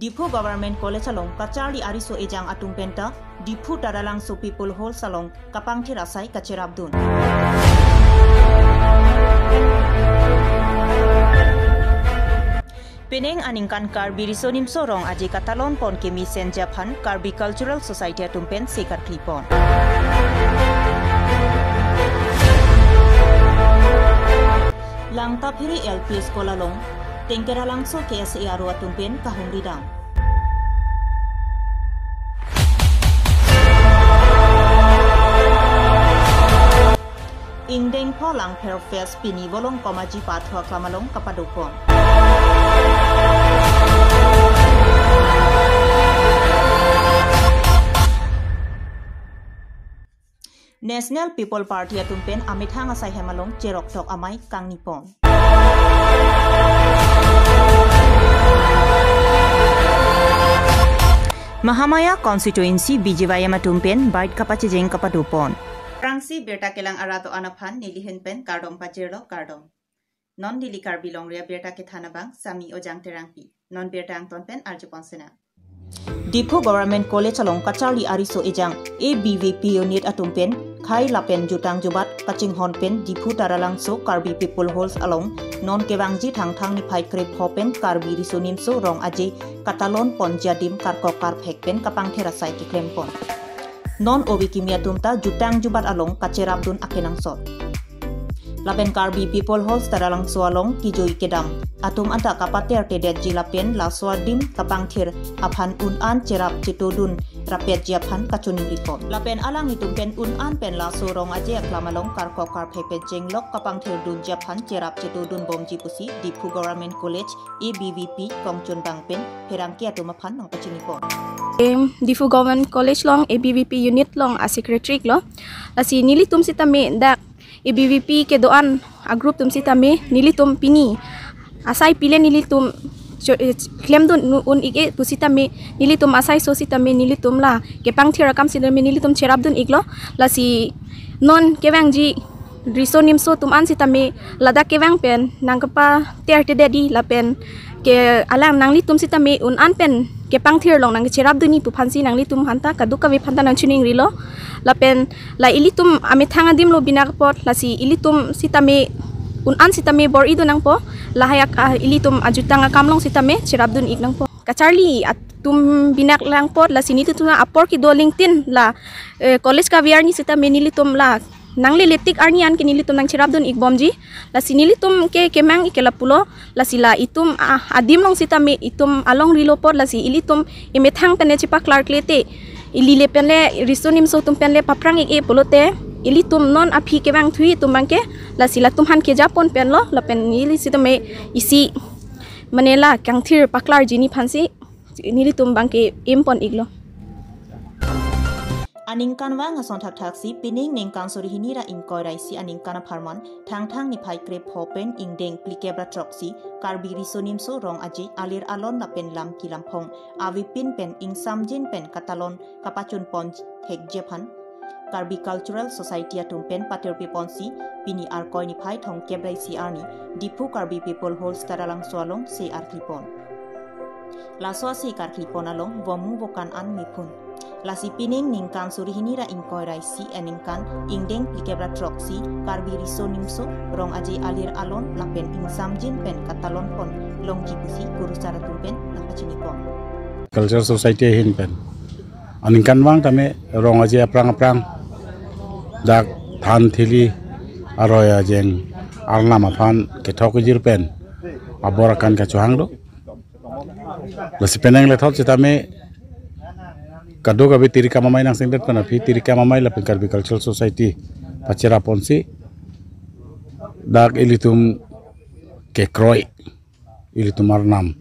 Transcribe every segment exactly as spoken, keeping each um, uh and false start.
Diphu Government College along kacharli ariso ejang atum penta Diphu Taralangso People Halls along kapangthir asai kacherapdun. Penang aningkan Karbi Riso Nimso Rong Aje katalon pon kemesen aphan Karbi Cultural Society atum pen se karkli pon. Langtaphere L P School along Tengkeralangso K S A aro atum pen kahumri dam. Ingdeng pho Langpher Fest pini Volongkom Aji Pathu Aklam along kapado pon. National People Party atum pen amethang asai hem along cheroktok amei kangni pon. Mahamaya Constituency B J Y M atum pen bike kapachejeng kapado pon. Rangsi birta kelang arat do-an aphan neli ahin pen kardom pajirlo, kardom. Non neli Karbi Longri Abirta kethan abang Sami Ojang Terangpi. Non birta angton pen arjupon sena. Diphu Government College along kacharli ariso ejang A B V P unit atum pen khei lapen jutang jubat kachinghon pen Diphu Taralangso Karbi People Halls along non kevangji Thangthang niphai krepho pen Karbi Riso Nimso Rong Aje katalon ponji adim karkok karphek pen kapangthir asai keklem pon. Non ove kimi atum ta jutang jubat along kacherapdun akenangsot. Lapen Karbi People Halls Taralangso along kejui kedam atum anta kapatertedetji lapen laso adim kapangthir aphan un-an cherap chetodun rapetji aphan kachoningri pon. Lapen alanglitum pen un-an pen laso Rong Aje aklam along karkok karphek pen chenglok kapangthirdunji aphan cherap chetodun bomji pusi Diphu Government College A B V P kongchunbang pen pherangke atum aphan nangpachini pon. Em, Diphu Government College along A B V P unit along a secretary lo. Lasi nelitum sitame dak A B V P kedo-an a group atum sitame nelitum pini asai pile nelitum cho-, eh, klemdun nu-, un-ik-e pusitame nelitum asai so sitame nelitum la kepangthir akam sitame nelitum cherapdun iklo. Lasi non kevangji Riso Nimso atum an sitame ladak kevang pen nangkepatertedetji lapen ke alang nanglitum sitame un-an pen kepangthir along nangkecherapdunji pu aphansi nanglitum aphanta kadokave aphanta nangchoningrilo. Lapen la ilitum amethang adim lo bina apot, lasi ilitum sitame un-an sitame bor-idun nangpo, lahai ak-, ah, ilitum ajutang akam along sitame cherapdun ik nangpo. Kacharli atum bina lang apot, lasi nelitum apor kedo lingtin la, eh, college kave arni sitame nelitum la nanglele tik arni an ke nelitum nangcherapdun ik bomji. Lasi nelitum ke kemang ik ke lapulo. Lasi la itum, ah, adim along sitame itum alongrilo apot lasi ilitum emethang pen le chepaklarkle te, ili le pen le Riso Nimso atum pen le paphrang ik-e pulote ilitum non aphi kevangthu atum abangke lasi latum aphan kejapon penlo lapen neli sitame isi mane la kangthir paklarjiji aphansi nelitum abangke impon iklo. Aningkanvang ason thakthaksi pining ningkan suri hini ra ingkoi ra isi aningkan apharman Thangthang niphai krepho pen ingdeng phlikep ra throksi Karbi Riso Nimso Rong Aje alir alon lapen lam kilam phong avepin pen ingsamjin pen katalon kapachun pon thekji aphan Karbi Cultural Society atum pen patirpi ponsi pini Arkoi niphai thomkep ra isi arni Diphu Karbi People Halls Taralangso along se arkli pon. Laso ase karkli pon along vomu vokan an mephun. Lasi pining ningkan suri hini ra ingkoi ra isi aningkan ingdeng phlikep ra throksi Karbi Riso Nimso Rong Aje alir alon lapen ingsamjin pen katalon pon longji pusi kurusar atum pen nangpachini pon. Cultural Society ahin pen aningkanvang tame Rong Aje aphrang aphrang dak than thili aroi ajeng arnam aphan kethok kejir pen abor akan kachohang do. Lasi penang lethot sitame kadokave tirikam amei nangsengdet pen aphi tirikam amei lapen Karbi Cultural Society pacherap ponsi dak ilitum kekroi, ilitum arnam,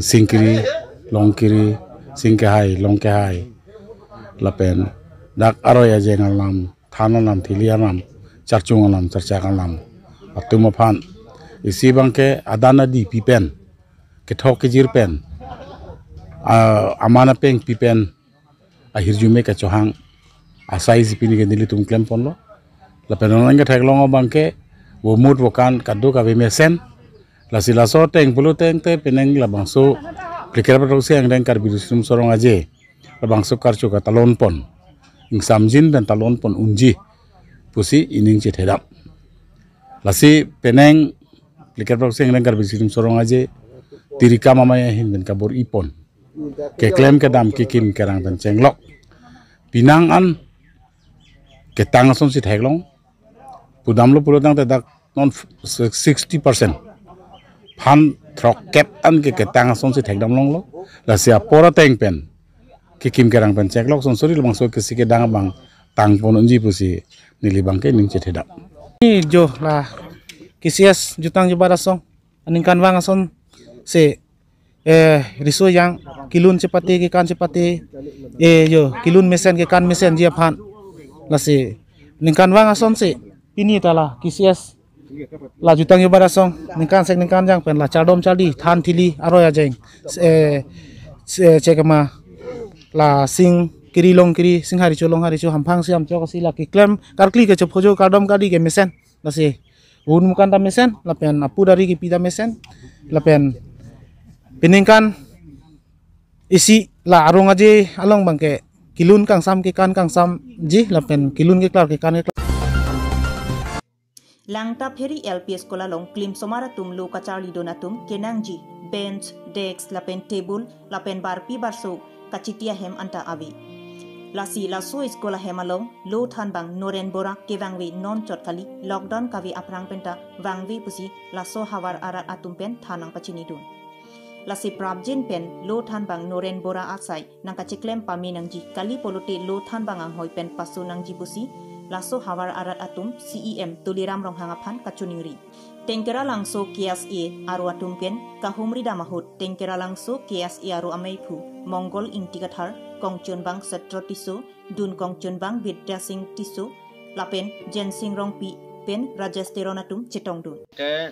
singkiri, longkiri, singkehai, longkehai, lapen dak aroi ajeng arnam, than arnam, thili arnam, charchung arnam, charchak arnam atum aphan isi abangke adan adi pi pen, kethok kejir pen, ah, aman apeng pi pen ahirjume kachohang asai si pini ke nelitum klem ponlo. Lapen non ketheklong abangke vomut vokan kadokave mesen. Lasi laso ateng pulo tangte penang labangso Phlikep athroksi angdeng Karbi Riso Nimso Rong Aje labangso karcho katalon pon, ingsamjin pen talon pon unji pusi ining chethedam. Lasi penang phlikep athroksi angdeng Karbi Riso Nimso Rong Aje tirikam amei ahin pen kabor-i pon, keklem kedam kekim kerang pen chenglok pinang an ketang asonsi theklong. Pudamlo pulotangte dak non sixty percent, phan throkkep an ke ketang asonsi thekdam longlo. Lasi apor ateng pen kekim kerang pen chenglok, sonsuri labangso kesi kedang abang tang pon unji pusi neli abangke ining chethedam. Ni jo la K C S Jutang Jubat Asong aningkanvang asonsi, eh, riso ejang kelun chepate kekan chepate, eh, jo kelun mesen kekan mesenji aphan, lasi ningkanvang asonsi pini ta la K C S, la Jutang Jubat Asong ningkan sek ningkan jang pen la chardom chardi than thili aroi ajeng, eh, se-, chekema la sing kiri long kiri, sing hari cho long hari cho, hamphang si amchok si la keklem karkli kechophojo kardom kardi kemesen, lasi un mukan ta mesen, lapen apu dari kepi ta mesen, lapen peningkan isi la arong aje along abangke kelun kangsam kekan kangsamji lapen kelun keklar kekan keklar. Langta Pheri L P School along klimsomar atum lo kacharlidun atum kenangji bench, desk lapen table lapen barpi barso kachiti ahem anta ave. Lasi laso school ahem along lo thanbang Noren Bora kevangve non chot kali, lockdown kave aphrang penta vangve pusi laso havar arat atum pen than nangpachinidun. Lasi prapjin pen lo thanbang Noren Bora asai nangkacheklem pame nangji kali pulote lo thanbang anghoi pen paso nangji pusi laso havar arat atum C E M Tuliram Ronghang aphan kachoningri. Tengkeralangso K S A aro atum pen kahumridam ahut Tengkeralangso K S A aro ameiphu Mongol Ingti Kathar, kongchunbang Setro Tisso, dun kongchunbang Bidya Sing Tisso lapen Jensing Rongpi pen Rajesh Teron atum chetongdun. Ke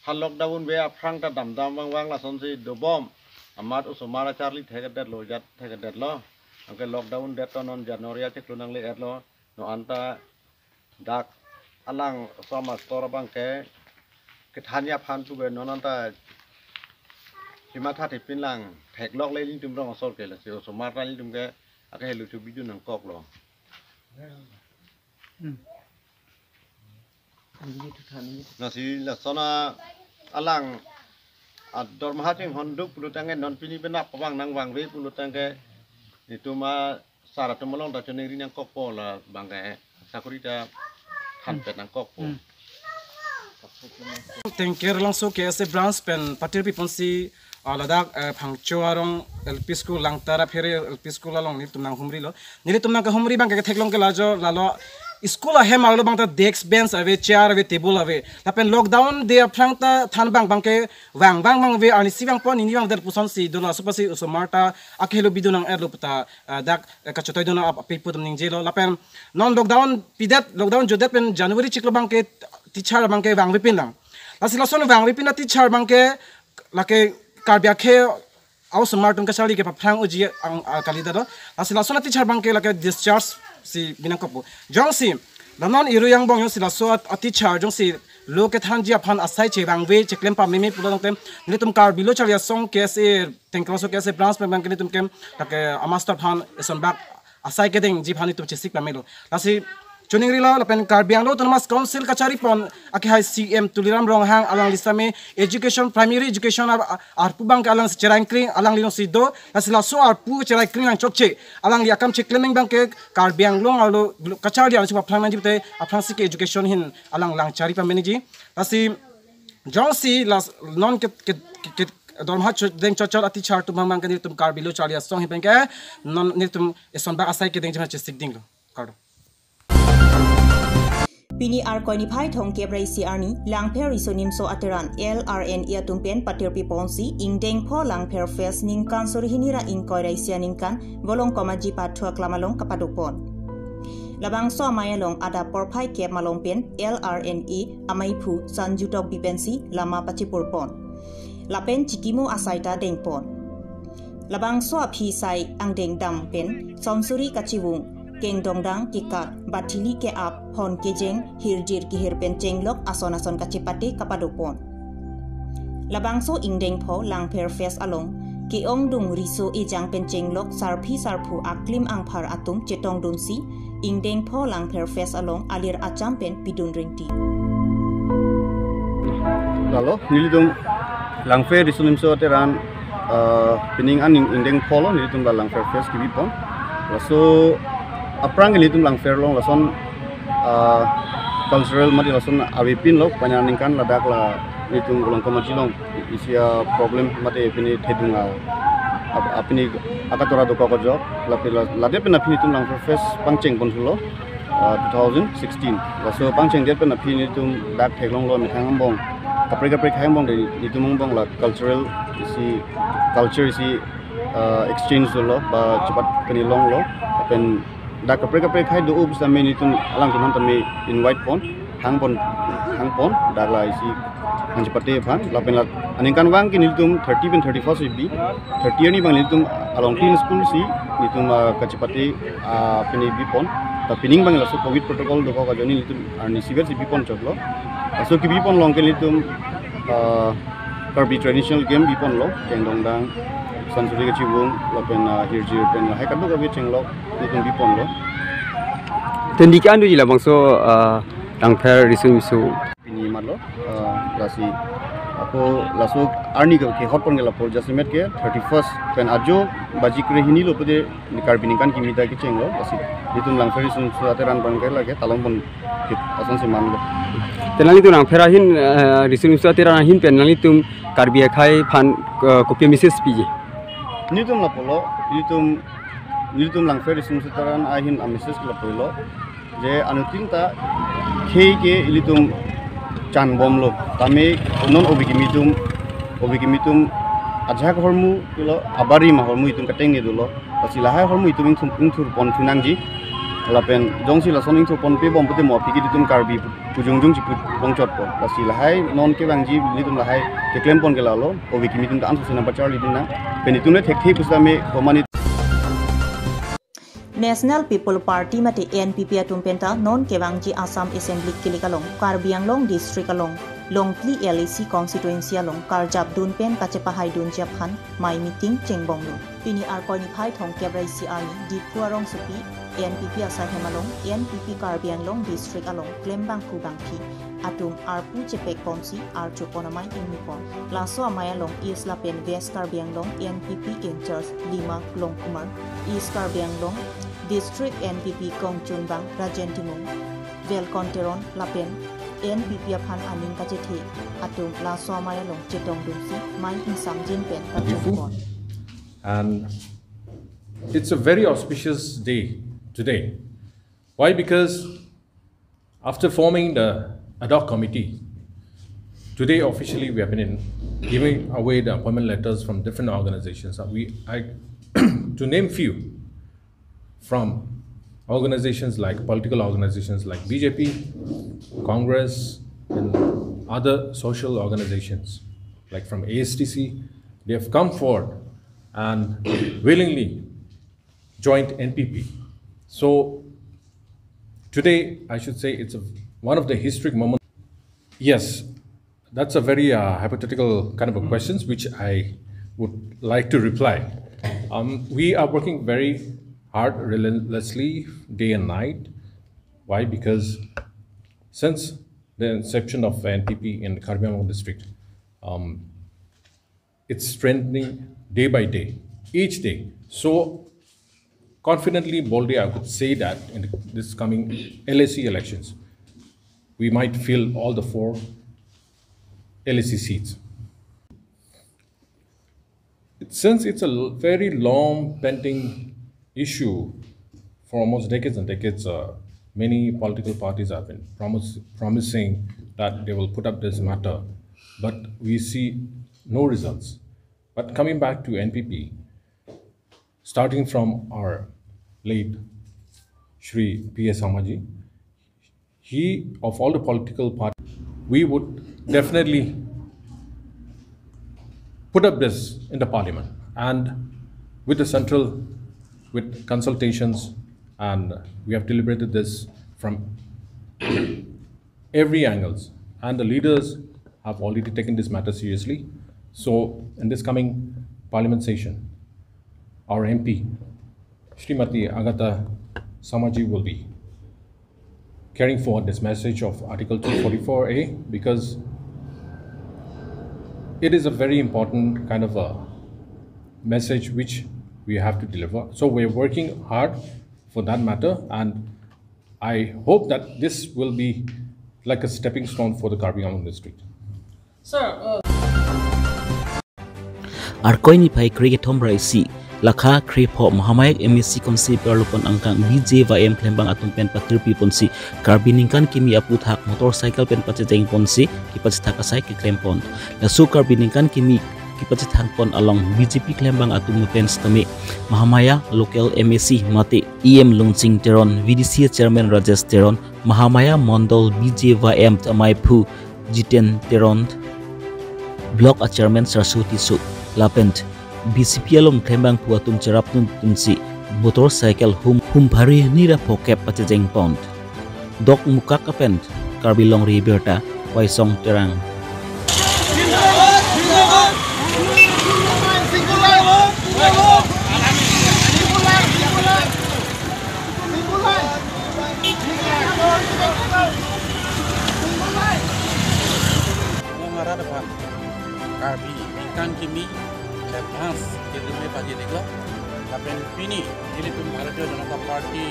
ha lockdown ve aphrang ta damdam vangvang lasonsi dobom. Amat osomar acharli thekdetlo, jat thekdetlo. Anke lockdown det to non January achiklo nangle-etlo. No anta dak alang osomar store abangke kethanji aphan puke non anta chimatha thepin lang theklokle nelitum rong asor ke, lasi osomar ta nelitum ke akehelo chobidun nangkoklo. Lasi lason alang adormaha chinghonduk pulotangte non pini penap abang nangvangve pulotangte nelitum asar atum along ta choningri nangkokpo, labangke sakori ta thanpet nangkokpo. Hmm. Tengkeralangso K S A branch pen patirpi ponsi, ah, ladak, eh, Phangcho arong L P school, Langta Pheri L P school along nelitum nanghumrilo. Nelitum nangkahumri abangke ketheklong ke lajo lalo school ahem arlo abangta desk bench ave, chair ave, table ave. Lapen lockdown det aphrang ta thanbang abangke vangvang vangve, arnisi vangpo, nini vangdet pusonsi dolo, asopasi osomar ta akehelo bidun nang-etlo puta, ah, dak, eh, kachotoi dun ap-, api putum ningjelo. Lapen non lockdown pidet, lockdown jodet pen January chiklo abangke teacher abangke vangvepin lang. Lasi lason vangvepin a teacher abangke lake Karbi akhei a-osomar atum kacharli kepaphrang unji ang, ah, kali ta do. Lasi lason a teacher abangke lake discharge si bi nangkokpo. Jongsi la non Irui angbong jongsi laso a, a teacher jongsi lo kethanji aphan asai chevangve, cheklem pameme pulotangte nelitum Karbi Lo Charli Asong K S A, Tengkeralangso K S A branch pen abangke nelitum ke lake a master aphan esonbak asai kedengji aphan nelitum chesik pamelo. Lasi choningrilo lapen Karbi Anglong Autonomous Council kachari pon akehai C E M Tuliram Ronghang alangli same education, primary education a, a, arpu abangke alang cheraikring, alangli jongsi do, lasi laso arpu cheraikring nangchokche, alangli akam cheklem abangke Karbi Anglong arlo kacharli alang chepaphrang nangji pute aphrangsi ke education ahin alang lang chari pameneji. Lasi jongsi las non ke, ke, ke, ke dormaha cho-, deng chotchot a teacher atum abangke nelitum Karbi Lo Charli Asong ahin penke non nelitum esonbak asai kedengji aphan chesik dinglo. Kardom. Pini Arkoi niphai thomkep ra isi arni Langpher Riso Nimso Ateran L R N A atum pen patirpi ponsi ingdeng pho Langpher Fest ningkan suri hini ra ingkoi ra isi aningkan Volongkom Aji Pathu Aklam along kapado pon. Labangso amei along adap porphai kep malom pen L R N A ameiphu Sanju Tokbi pensi lama pachipur pon. Lapen chikimo asai ta deng pon. Labangso aphi sai angdeng dam pen sonsuri kachivung, kengdongdang kekat, bathili ke-ap, hon kejeng, hirjir kehir pen chenglok ason ason kachepate kapado pon. Labangso ingdeng pho Langpher Fest along Ke-ongdung riso ejang pen chenglok sarpi sarpo aklim angphar atum chetongdunsi, ingdeng pho Langpher Fest along alir acham pen pidun ringti. Lalo, nelitum Langpher Riso Nimso Ateran, uh, pining an ing-, ingdeng pho lo, nelitum la Langpher Fest kebipon. Laso aphrang nelitum Langpher along lason, uh, cultural mate lason avepin lo, pu aningkan ladak la nelitum Ulongkam Aji along isi a problem mate pini thedung a, ap-, apini akatora dokok ajok, lapen la, ladet pen aphi nelitum Langpher Fest pangcheng pon thulo, uh, two thousand sixteen. Laso pangchengdet pen aphi nelitum dak theklonglo methang angbong, kaprek kaprek hai angbong de nelitum angbong la cultural isi, culture isi, uh, exchange lo, ba chepat pini longlo, lapen dak kaprek kaprek hai do-o pusitame nelitum alangtum aphan tame invite pon, hang pon, hang pon, dak la isi hang chepate aphan, lapen la aningkanvang ke nelitum thirty pen thirty-first ebi, thirty arni abang nelitum along tin school si nelitum, ah, kachepate, ah, pini bipon, ta pining abang laso covid protocol dokok ajoine nelitum arni siver si bipon chotlo. Laso kebipon along ke nelitum, ah, Karbi traditional game biponlo, kengdongdang, sansuri kachibung, lapen, ah, hirjir pen lahai kadokave chenglok nelitum biponlo. Te neli ke-an doji labangso, ah, Langpher Riso Nimso. Pini matlo, ah, lasi ako laso arni ke, kehot pon ke lapu jasemet ke thirty-first pen ajo baji krehini lo pute Karbi ningkan kimi ta kechenglo, lasi nelitum Langpher Riso Nimso Ateran abang ke lake talon pon kit ason si manlo. Te nanglitum Langpher ahin, eh, Riso Nimso Ateran ahin pen nanglitum Karbi akhei aphan, eh, kopi message piji? Nelitum lapulo, nelitum, nelitum Langpher Riso Nimso Ateran ahin a message lapulo, je anuttin ta khei ke ilitum chan bomlo. Tame non obi kimi atum, obi kimi atum ajahak ahormu pulo, abarim ahormu itum katengne dolo. Lasi lahai ahormu itum ingthur, ingthur pon thu nangji. Lapen jongsi lason ingthur ponpe bom pute mo aphi ke ilitum Karbi pu jongjong chipu pon chotpo. Lasi lahai non kevangji ilitum lahai keklem pon ke lalo, obi kimi atum ta ansose nangpacharli dun nang. Pen itum le thekthe pusitame komat ni. National People Party mate N P P atum penta non kevangji Assam Assembly kilik along Karbi Anglong District along Longpli L A C constituency along karjap dun pen kachepahai dunji aphan mei meeting chengbomlo. Pini Arkoi niphai thomkep ra isi arni Diphu arongsopi N P P asaihem along N P P Karbi Anglong District along klembangphu bangphi atum arpu chepek bomsi archo pon amei ingni pon. Laso amei along East lapen West Karbi Anglong N P P in charge Lima Longkumar, East Karbi Anglong District N P P kongchunbang Rajen Timung, Velcon Teron lapen N P P aphan aning kachethe atum laso amei along chetongdunsi mei ingsamjin pen pachun pon. And it's a very auspicious day today. Why? Because after forming the ad hoc committee, today officially we have been in giving away the appointment letters from different organizations. Uh, we, I, to name few, from organizations like, political organizations like B J P, Congress, and other social organizations, like from A S D C, they have come forward and willingly joined N P P. So today, I should say it's a, one of the historic moments. Yes, that's a very, uh, hypothetical kind of a questions which I would like to reply. Um, we are working very hard, relentlessly, day and night. Why? Because since the inception of N P P in Karbi Anglong district, um, it's strengthening day by day, each day. So confidently, boldly, I could say that in this coming L A C elections, we might fill all the four L A C seats. It, since it's a l-, very long pending issue for almost decades and decades, uh, many political parties have been promise-, promising that they will put up this matter, but we see no results. But coming back to N P P, starting from our late Shri P A Sangma ji, he, of all the political parties, we would definitely put up this in the parliament and with the central, with consultations, and we have deliberated this from every angles, and the leaders have already taken this matter seriously. So in this coming Parliament session, our M P, Srimati Agatha Sharma ji will be carrying forward this message of Article two forty-four A, because it is a very important kind of a message which we have to deliver. So we're working hard for that matter, and I hope that this will be like a stepping stone for the Karbi Anglong district. Sir, uh, Arkoi niphai kre kethom ra isi, lakha kre pho Mahamaya M A C constituency arlo pon angkang B J Y M klembang atum pen pakirpi ponsi Karbi ningkan kimi aphuthak motorcycle pen pachejeng ponsi kepachethak asai keklem pon. Laso Karbi ningkan kimi kepachethang pon along B J P klembang atum pen sitame Mahamaya local M A C mate E M Lunsing Teron, V D C chairman Rajesh Teron, Mahamaya Mondol B J Y M amaiphu Jiten Teron, Block a chairman Saraswati Tisso, lapen B J P along klembangphu atum cherap nuntunsi motorcycle hum, hum phari hini ra phokep pachejeng pon. Dokmoka pen Karbi Longri Abirta, Waisong Terang. Karbi ningkan kimi advance kedume pajiriklo. Lapen pini nelitum Bharatiya Janata Party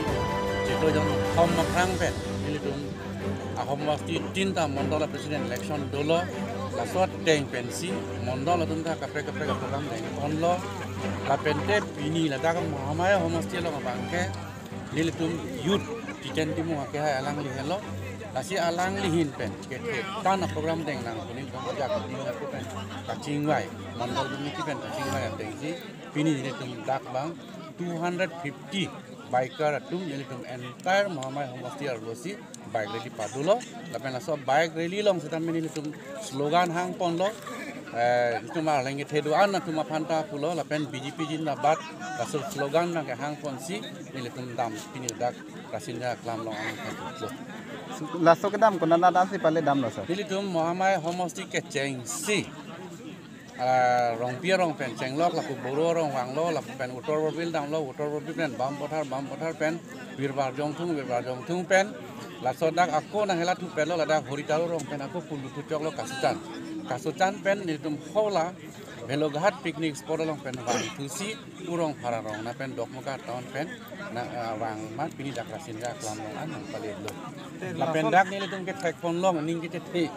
chiklo jon thom aphrang pen nelitum ahomasti tinta mondol president election dolo. Laso ateng pensi mondol atum ta kaprek kaprek program dengponlo. Lapen te pini ladak Mahamaya homosti along abangke nelitum youth Jiten Timung akehai alangli henlo. Lasi alangli ahin pen kethe tan aprogram deng nang kuning kong ajak ding aku pen kachingvai, mondol committee pen kachingvai atengsi pini nelitum dak bang two hundred fifty biker atum nelitum entire Mahamaya homosti arlosi bike rally padulo. Lapen laso bike rally along sitame nelitum slogan hangponlo. Eh, nelitum arleng kethe do-an atum aphan ta pulo, lapen B J P jindabad, laso slogan nang kehang ponsi nelitum dam pini dak Rasinja Aklam along ang kachutlo. Laso kedam konat anat si pale damlo, sir? Nelitum Mahamaya homosti kechengsi, ah, Rongpi arong pen chenglok, lapu Boro arong vanglo, lapu pen Uttor Borbil damlo, Uttor Borbil pen Bambothar, Bambothar pen Birbar Jongthung, Birbar Jongthung pen laso dak ako nang hela thu penlo, ladak Horitaro arong pen ako pulu thu choklo Kasuchan. Kasuchan pen nelitum hola Bheloghat picnic spot along pen vangthusi Urong Phara arong na pen Dokmoka town pen na, ah, vang mat pini dak Rasinja Aklam along an nang paledetlo. Lapen dak nelitum kethekponlong ning kechethe.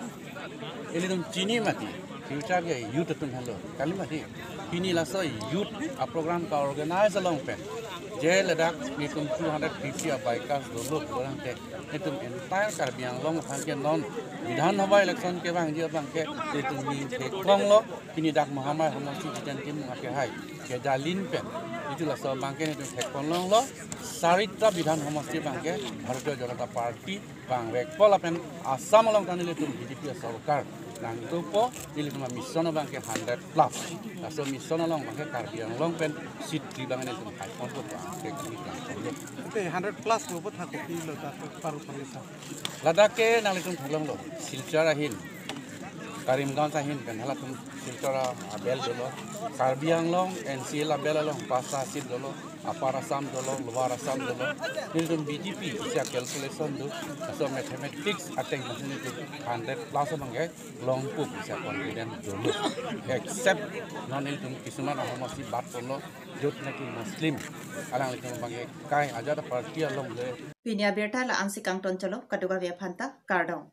Ilitum chini mati, future ke youth atum henlo. Kali mati. Pini laso youth aprogram ka-organize along pen je ladak nelitum two hundred fifty a bikers dolo pulang te. Nelitum entire Karbi Anglong aphan ke non Bidhan Sabha election kevangji abangke nelitum ning theklonglo. Pini dak Mahamaya homosti Jiten Timung akehai kejalin pen nelitum laso abangke nelitum theklonglo. Sarita Bidhan homosti abangke Bharatiya Janata Party vangvekpo lapen Assam along ta nelitum B J P sorkar nangdopo. Nelitum mission abangke hundred plus. Laso mission along abangke Karbi Anglong pen seat three abang nelitum haiponpo abangke kini klangponlo. Ante hundred plus lo bo thak kopilo ta paru pamisa. Ladak ke nanglitum theklonglo, Silchar ahin, Karimganj ahin pen halatum Silchar abel dolo, Karbi Anglong N C L abel along pasta seat dolo, Upper Assam dolo, Lower Assam dolo. Nelitum B J P isi a-calculation do, laso mathematics ateng nelitum hundred plus abangke longpo isi a-confident dolo. Except non nelitum kisuman ahomosti bad ponlo, jut naki Muslim, alanglitum abangke kai ajat party along le. Pini abirta la-ansi kangton cholo, kadokave aphanta kardom.